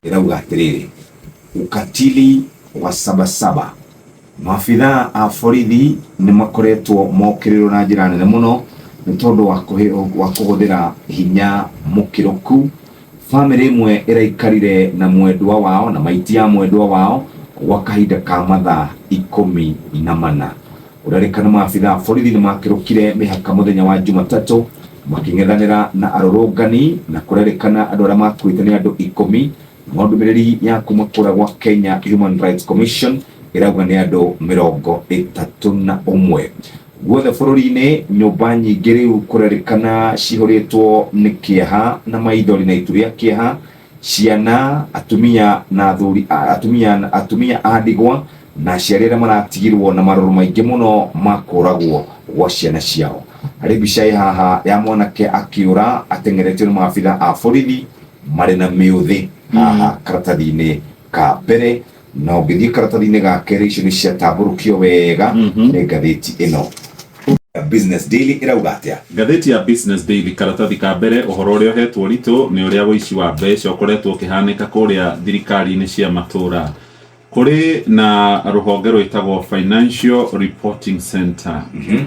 Ĩrauga atĩrĩrĩ, Ukatili wa Sabasaba, Maabithaa a borithi nĩ makoretwo mokĩrĩrwo na njĩra nene mũno nĩ tondũ wa kũhũthĩra hinya mũkĩrũku. Famĩlĩ ĩmwe ĩraikarire na mwendwa wao na maiti ya mwendwa wao gwa kahinda ka mathaa 14. Kũrerĩkana maabithaa a borithi nĩ makĩrũkire mĩhaka mũthenya wa Jumatatũ makĩng'ethanĩra na arũrũngani na kũrerĩkana andũ arĩa makuĩte nĩ andũ ikũmi no ndũmĩrĩri ya kuma kũrĩa gwa Kenya Human Rights Commission ĩrauga nĩ andũ 31. Guothe bũrũri-inĩ nyũmba nyingĩ rĩu kũrerĩkana cihũrĩtwo nĩ kĩeha na maithori na itu rĩa kĩeha ciana, atumia na athuri, atumia, atumia a ndigwa na aciari arĩa maratigirwo na marũrũ maingĩ mũno ma kũragwo gwa ciana ciao. Harĩ mbica ĩ haha ya mwanake akĩũra ateng'eretio nĩ maabitha a borithi marĩ na mĩũthĩ haha karatathi-inĩ ka mbere na ũngĩthiĩ karatathi-inĩ ga kerĩ icio nĩ ciatambũrũkio wega nĩ ngathĩti ĩno. Business Daily ĩrauga atĩa? Ngathĩti ya Business Daily karatathi ka mbere ũhoro ũrĩa ũhetwo ũritũ nĩ ũrĩa ũici wa mbeca ũkoretwo ũkĩhanĩka kũrĩa thirikari-inĩ cia matũra. Kũrĩ na rũhonge rwĩtagwo Financial Reporting Center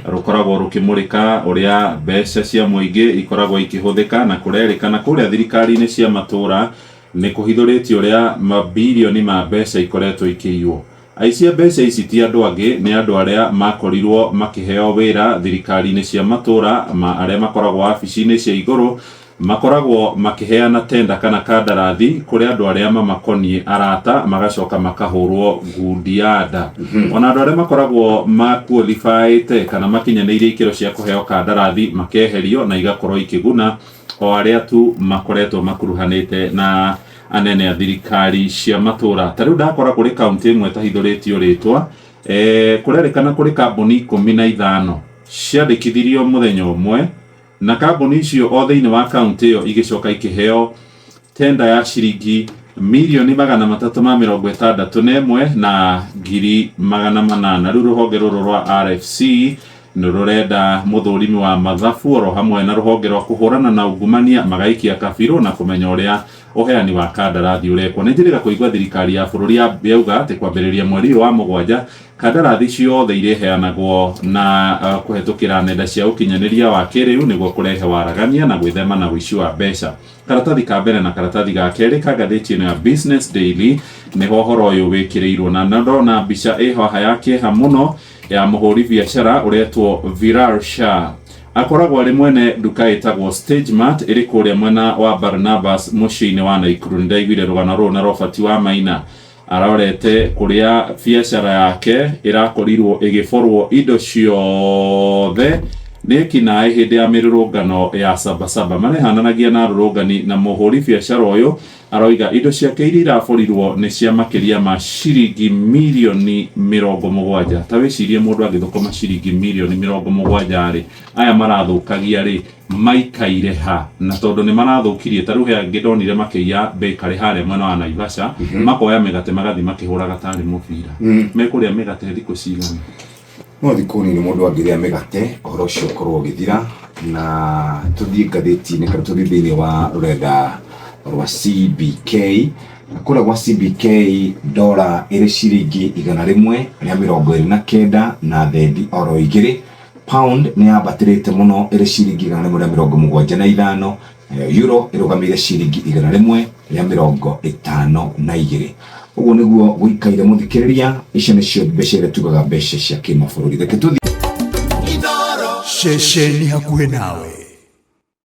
rũkoragwo rũkĩmũrĩka ũrĩa mbeca cia mũingĩ ikoragwo ikĩhũthĩka na kũrerĩkana kũrĩa thirikari-inĩ cia matũra nĩ kũhithũrĩtio ũrĩa mabirioni ma mbeca ikoretwo ikĩiywo. Aici a mbeca ici ti andũ angĩ, nĩ andũ arĩa makorirwo makĩheo wĩra thirikari-inĩ cia matũra ma arĩa makoragwo wabici-inĩ cia igũrũ, makoragwo makĩheana tenda kana kandarathi kũrĩ andũ arĩa mamakoniĩ arata magacoka makahũrwo ngundi ya nda. Ona andũ arĩa makoragwo makuolifaĩte kana makinyanĩirie ikĩro cia kũheo kandarathi makeherio na igakorwo ikĩguna o arĩa tu makoretwo makuruhanĩte na anene a thirikari cia matũra. Ta rĩu ndakora kũrĩ kaunti ĩmwe ĩtahithũrĩtio rĩtwa, eh, kũrerĩkana kũrĩ kambuni 15 ciandĩkithirio mũthenya ũmwe na kambuni icio o thĩinĩ wa kaunti ĩyo igĩcoka ikĩheo tenda ya ciringi mirioni 361,800. Rĩu rũhonge rũrũ rwa RFC nĩ rũrenda mũthũrimi wa mathabu oro hamwe na rũhonge rwa kũhũrana na ungumania magaikia kabirũ na kũmenya ũrĩa ũheani wa kandarathi ũrekwo. Nĩ njĩrĩga kũigua thirikari ya bũrũri yauga atĩ kwambĩrĩria mweri ũyũ wa mũgwanja kandarathi ciothe irĩheanagwo na kũhetũkĩra nenda cia ũkinyanĩria wa kĩrĩu nĩguo kũrehe waragania na gwĩthema na ũici wa mbeca. Karatathi ka mbere na karatathi ga kerĩ ka ngathĩti ĩno ya Business Daily nĩho ũhoro ũyũ wĩkĩrĩirwo na ndona mbica ĩ haha ya kĩeha mũno ya mũhũri biacara ũretwo Viral Shah. Akoragwo arĩ mwene nduka ĩtagwo Stage Mart ĩrĩ kũrĩa mwena wa Barnabas mũciĩ-inĩ wa Naikuru. Nĩndaiguire rũgano rũrũ na Robert wa Maina arorete kũrĩa biacara yake ĩrakorirwo ĩgĩborwo indo ciothe nĩ ekinaĩ hĩndĩ ya mĩrũrũngano ya Sabasaba. Marehananagia na arũrũngani na mũhũri biacara ũyũ aroiga indo ciake iria iraborirwo nĩ cia makĩria ma ciringi mirioni 70. Ta wĩcirie mũndũ angĩthũkũma ciringi mirioni 70 rĩ, aya marathũkagia rĩ, maikaire ha? Na tondũ nĩ marathũkirie, ta rĩu he angĩ ndonire makĩiya bakery harĩa mwena wa Naivasha, makoya mĩgate magathiĩ makĩhũraga tarĩ mũbira. Mekũrĩa mĩgate thikũ cigana? No thikũ nini mũndũ angĩrĩa mĩgate ũhoro ũcio ũkorwo ũgĩthira na tũthiĩ ngathĩti-inĩ kana tũthiĩ thĩinĩ wa rũrenda rwa CBK na kũrĩa gwa CBK ndora ĩrĩ ciringi 129 na thendi oro igĩrĩ pound nĩ yambatĩrĩte mũno ĩrĩ ciringi 175 nayo euro ĩrũgamĩire ciringi 152. Ũguo nĩguo gũikaire mũthikĩrĩria, icio nĩcio mbeca iria tugaga mbeca cia kĩmabũrũri. Reke tũthiĩ Ceceni hakuhĩ nawe.